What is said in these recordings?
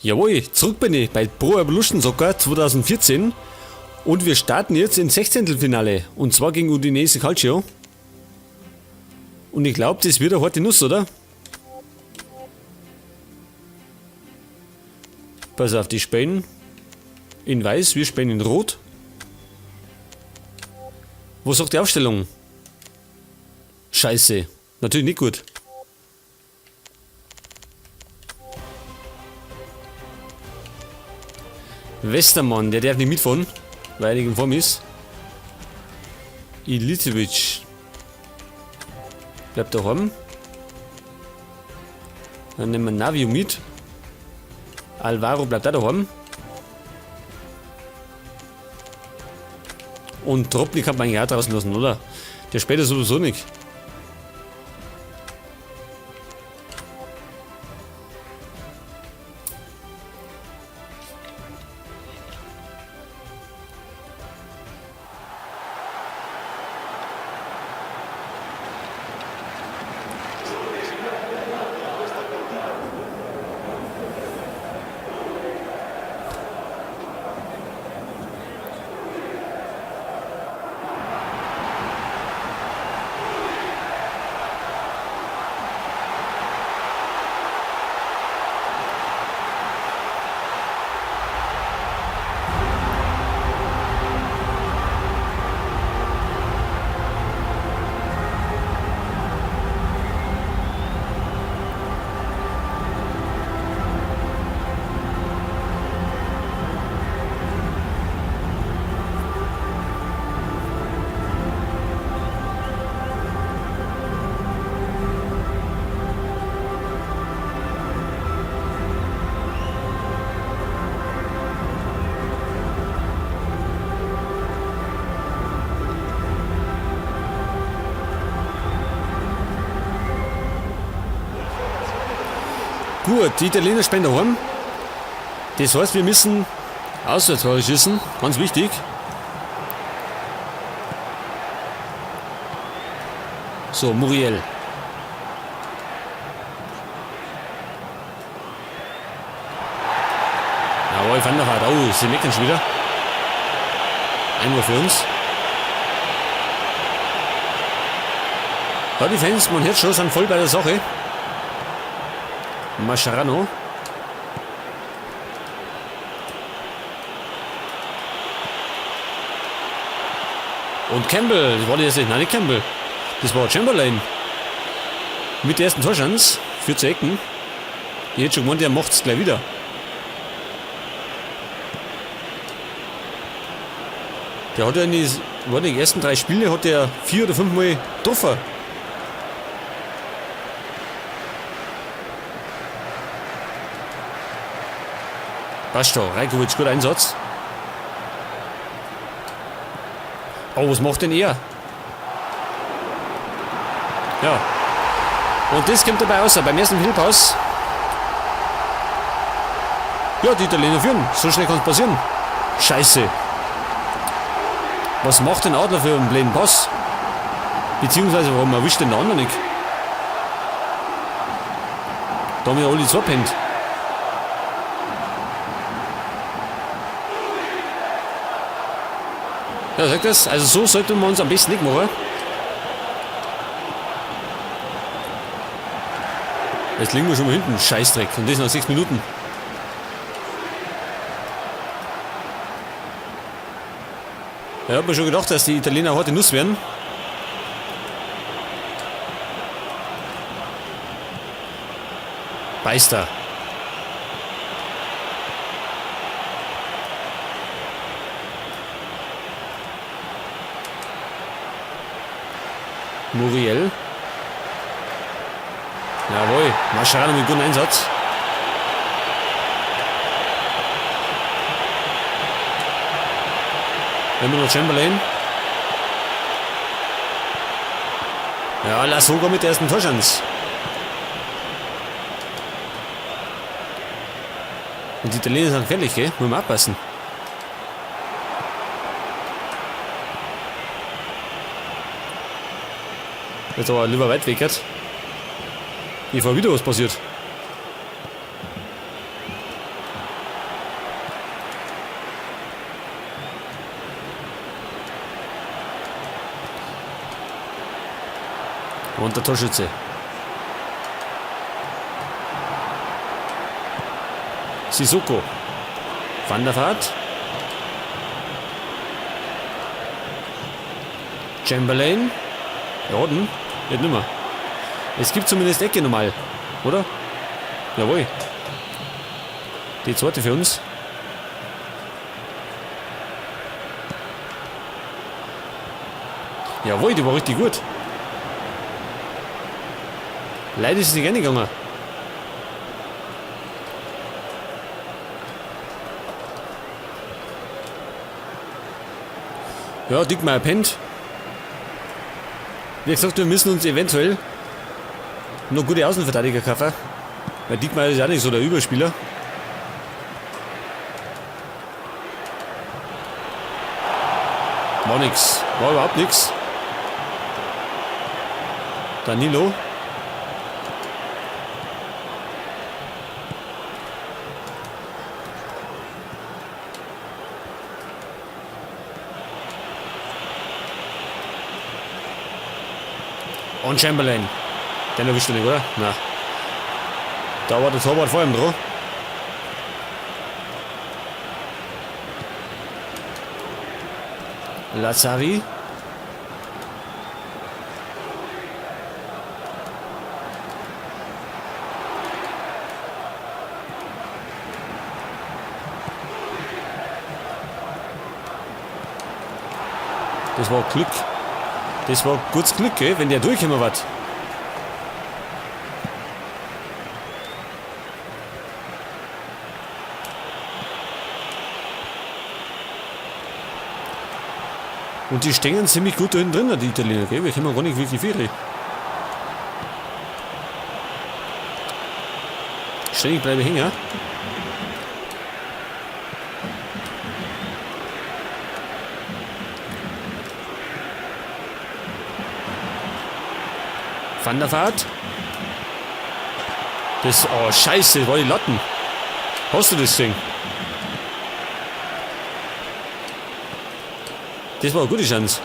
Jawohl, zurück bin ich bei Pro Evolution Soccer 2014 und wir starten jetzt ins Sechzehntelfinale und zwar gegen Udinese Calcio. Und ich glaub, das wird eine harte Nuss, oder? Pass auf, die spielen in weiß, wir spielen in rot. Was sagt die Aufstellung? Scheiße, natürlich nicht gut. Westermann, der darf nicht mitfahren, weil er nicht in Form ist. Ilicevic bleibt daheim. Dann nehmen wir Navio mit. Alvaro bleibt auch daheim. Und Dropny kann man eigentlich auch draußen lassen, oder? Der spielt ja sowieso nicht. Gut, die Italiener spielen daheim. Das heißt, wir müssen Auswärtstore schießen, ganz wichtig. So, Muriel. Jawohl, Van der Vaart. Oh, sie meckern schon wieder. Einwurf für uns. Ja, die Fans, man hört schon, sind voll bei der Sache. Mascherano. Und Campbell, das war die erste, nein, nicht Campbell, das war Chamberlain. Mit der ersten Torschance für zu Ecken. Ich hätte schon gemeint, der macht's gleich wieder. Der hat ja in die, warte, die ersten 3 Spiele hat der 4 oder 5 Mal getroffen. Passt schon, Rajkovic, guter Einsatz. Oh, was macht denn er? Ja. Und das kommt dabei raus, beim ersten Fehlpass. Ja, die Italiener führen. So schnell kann's passieren. Scheiße. Was macht denn Adler für einen blöden Pass? Beziehungsweise, warum erwischt denn der andere nicht? Da haben ja alle zwei gepennt. Ja, sag das. Also so sollten wir uns am besten nicht machen. Jetzt liegen wir schon mal hinten. Scheißdreck. Und das nach 6 Minuten. Ja, hab mir schon gedacht, dass die Italiener heute Nuss werden. Beister. Muriel. Jawohl, Mascherano mit gutem Einsatz. Immer noch Chamberlain. Ja, Lasogga mit der ersten Torschance. Und die Italiener sind gefährlich, gell? Muss man aufpassen. Jetzt aber lieber weit weg jetzt. Hier war wieder was passiert. Und der Torschütze. Sissoko. Van der Vaart. Chamberlain. Jordan. Nicht nimmer. Es gibt zumindest Ecke nochmal, oder? Jawohl. Die zweite für uns. Jawohl, die war richtig gut. Leider ist es nicht reingegangen. Ja, Dickmeier pennt. Wie gesagt, wir müssen uns eventuell noch gute Außenverteidiger kaufen. Weil Diekmeyer ist ja nicht so der Überspieler. War nix. War überhaupt nix. Danilo. Und Chamberlain. Den erwischt du nicht, oder? Na. Da war der Torwart vor ihm dran. Lazzari. Das war Glück. Das war gutes Glück, gell? Wenn der durchgekommen war. Und die stehen ziemlich gut da hinten drin, die Italiener, gell? Wir können gar nicht wirklich viel. Ständig bleibe hängen. Van der Vaart. Das, oh Scheiße, das war die Latten. Hast du das Ding? Das war eine gute Chance.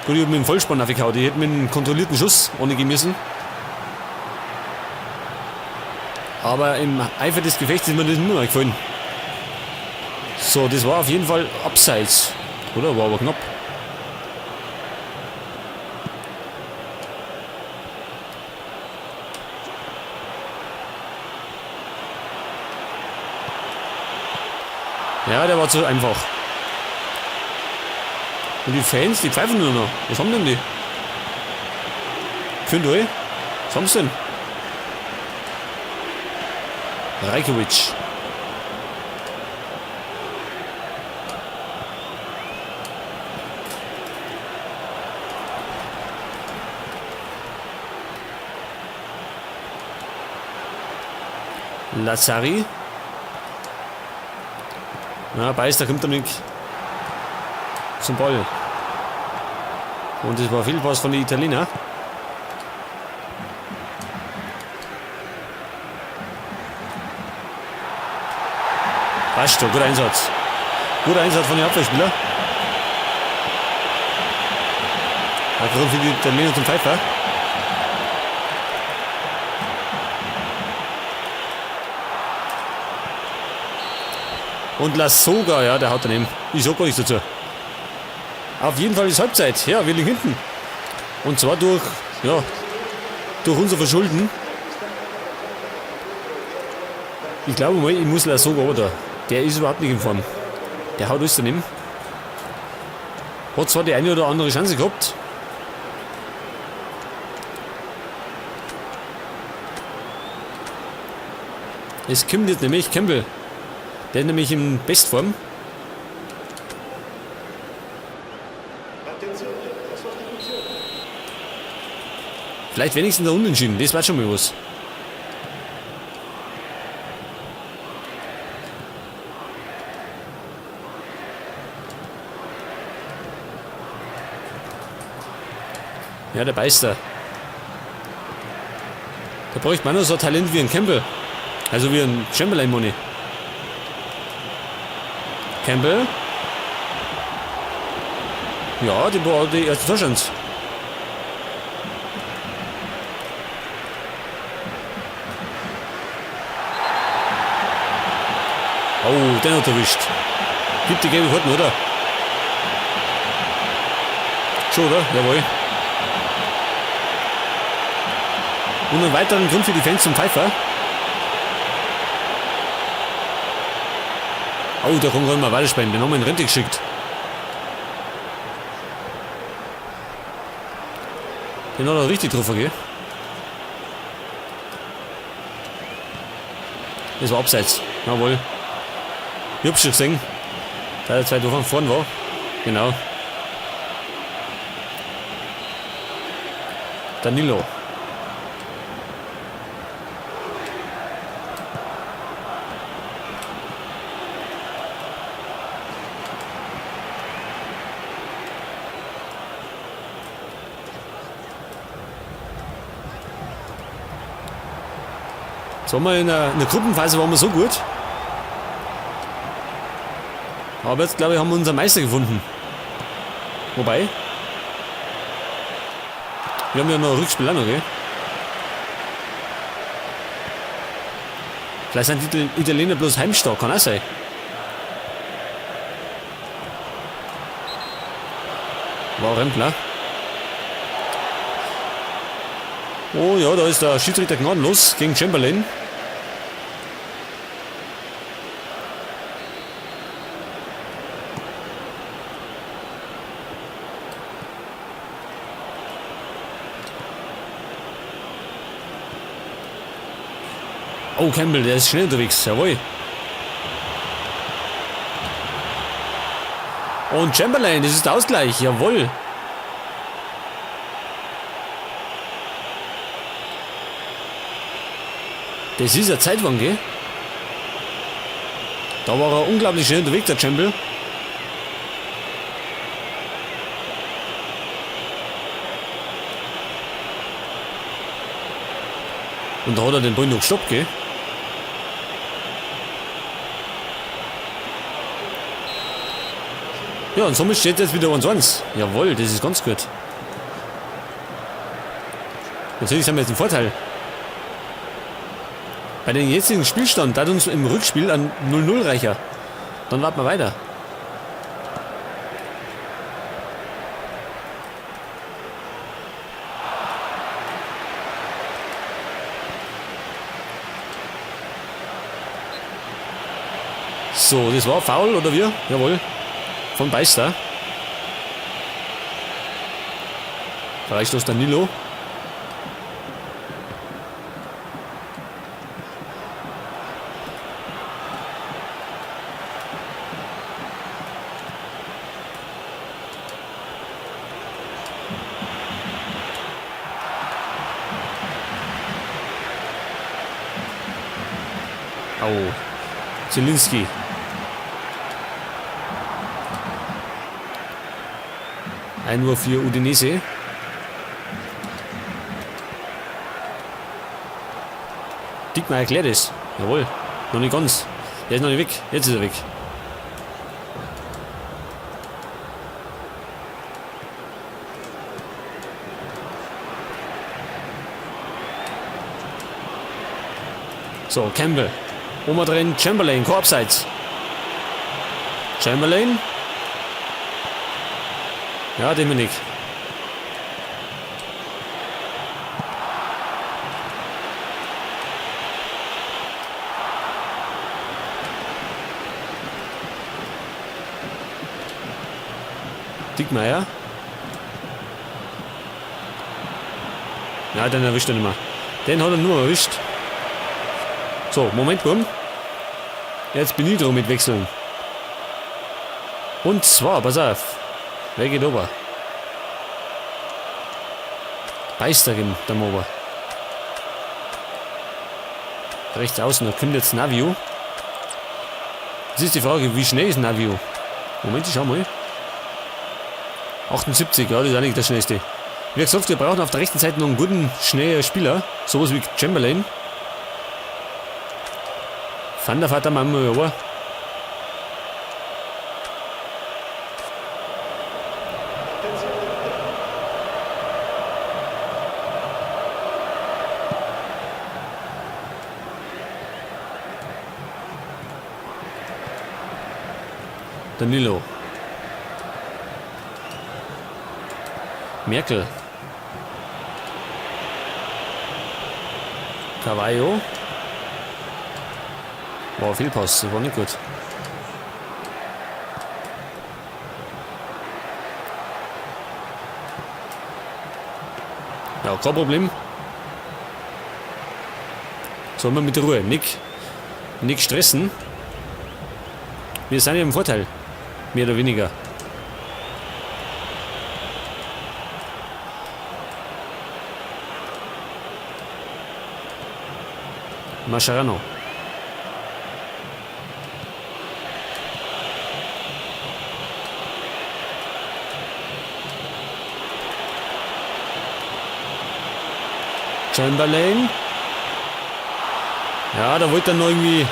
Gut, ich hab mit dem Vollspann aufgehauen. Ich hätte mit einem kontrollierten Schuss ohne gehen müssen. Aber im Eifer des Gefechts ist mir das nicht mehr gefallen. So, das war auf jeden Fall abseits. Oder? War aber knapp. Ja, der war zu einfach. Und die Fans, die pfeifen nur noch. Was haben denn die? Könnt ihr? Was haben sie denn? Rajkovic. Lazzari. Na, Beister kommt damit zum Ball. Und es war viel was von den Italiener. Passt schon, guter Einsatz. Guter Einsatz von den Abwehrspieler. Hat Grund für die Italiener zum Pfeifer. Und Lasogga, ja, der haut daneben. Ich sag gar nichts dazu. Auf jeden Fall ist Halbzeit. Ja, wir liegen hinten. Und zwar durch unser Verschulden. Ich glaube mal, ich muss Lasogga runter. Der ist überhaupt nicht in Form. Der haut alles daneben. Hat zwar die eine oder andere Chance gehabt. Es kommt jetzt nämlich Campbell. Der ist nämlich in Bestform. Vielleicht wenigstens der Unentschieden, das war schon mal was. Ja, der Beister. Da bräuchte man nur so ein Talent wie ein Campbell. Also wie ein Chamberlain Money. Campbell. Ja, die war die erste Torchance. Oh, den hat er erwischt. Gibt die gelbe Karten, oder? Schon, oder? Jawohl. Und einen weiteren Grund für die Fans zum Pfeifer. Oh, da kann man weiterspielen. Den haben wir in Rente geschickt. Den hat er richtig drauf, okay? Das war abseits. Jawohl. Ich hab's schon gesehen. Da der zwei Wochen vorn war. Genau. Danilo. Jetzt waren wir in der, in der Gruppenphase waren wir so gut. Aber jetzt glaube ich haben wir unseren Meister gefunden. Wobei. Wir haben ja noch ein Rückspiel auch noch, gell? Vielleicht sind die Italiener bloß heimstark, kann auch sein. War Rempler. Oh ja, da ist der Schiedsrichter gnadenlos gegen Chamberlain. Oh, Campbell, der ist schnell unterwegs. Jawohl. Und Chamberlain, das ist der Ausgleich. Jawohl. Das ist ja Zeitwang, gell? Da war er unglaublich schnell unterwegs, der Campbell. Und da hat er den Ball noch gestoppt, gell? Ja, und somit steht jetzt wieder 1-1. Jawohl, das ist ganz gut. Natürlich haben wir jetzt einen Vorteil. Bei dem jetzigen Spielstand, da hat uns im Rückspiel ein 0-0 reicher. Dann warten wir weiter. So, das war faul, oder wir? Jawohl. Von Beister. Freistoß Danilo. Oh. Zielinski. Einwurf für Udinese. Diekmeier erklärt es. Jawohl. Noch nicht ganz. Der ist noch nicht weg. Jetzt ist er weg. So, Campbell. Oma drin, Chamberlain, Korbseits. Chamberlain. Ja, Dominik. Diekmeier. Ja, den erwischt er nicht mehr. Den hat er nur erwischt. So, Moment, bumm. Jetzt bin ich dran mit Wechseln. Und zwar, pass auf. Wer geht ober? Beister gegen der Mober. Rechts außen, da kommt jetzt Navio. Jetzt ist die Frage, wie schnell ist Navio? Moment, ich schau mal. 78, ja, das ist auch nicht der schnellste. Wie gesagt, wir brauchen auf der rechten Seite noch einen guten, schnellen Spieler. Sowas wie Chamberlain. Van der Vaart machen wir aber. Danilo. Merkel. Carvalho. War Fehlpass, das war nicht gut. Ja, kein Problem. Sollen wir mit der Ruhe. Nicht stressen. Wir sind ja im Vorteil. Mehr oder weniger. Mascherano. Chamberlain. Ja, da wollte er noch irgendwie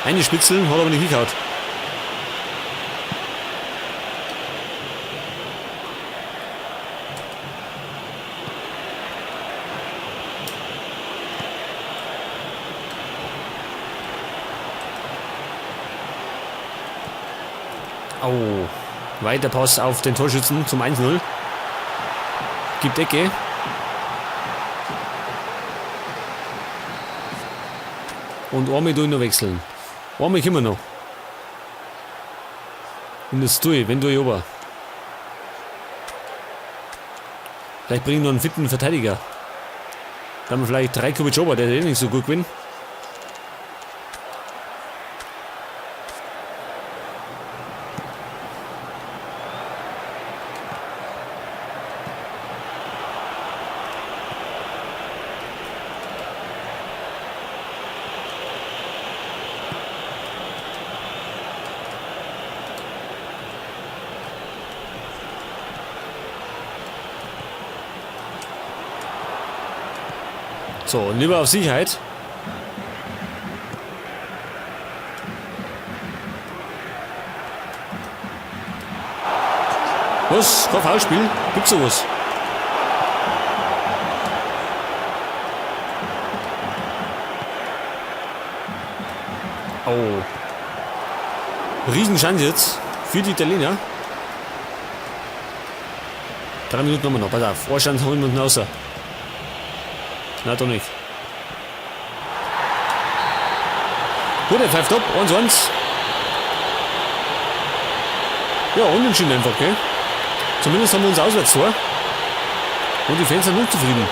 einspitzeln, hat aber nicht hingehauen. Oh, weiter Pass auf den Torschützen zum 1-0. Gibt Ecke. Und einmal tue ich noch wechseln. Einmal können wir noch. Und das tue ich, wenn tue ich ober. Vielleicht bringe ich noch einen fitten Verteidiger. Dann haben wir vielleicht Rajkovic ober, der ist eh nicht so gut gewesen. So, und lieber auf Sicherheit. Was? Kein Foulspiel? Gibt's sowas? Oh. Riesenchance jetzt für die Italiener. 3 Minuten haben wir noch. Pass auf, eine Chance holen wir uns raus. Na, doch nicht. Gut, er pfeift ab. 1-1. Ja, unentschieden einfach, gell? Zumindest haben wir unser Auswärtstor. Und die Fans sind unzufrieden.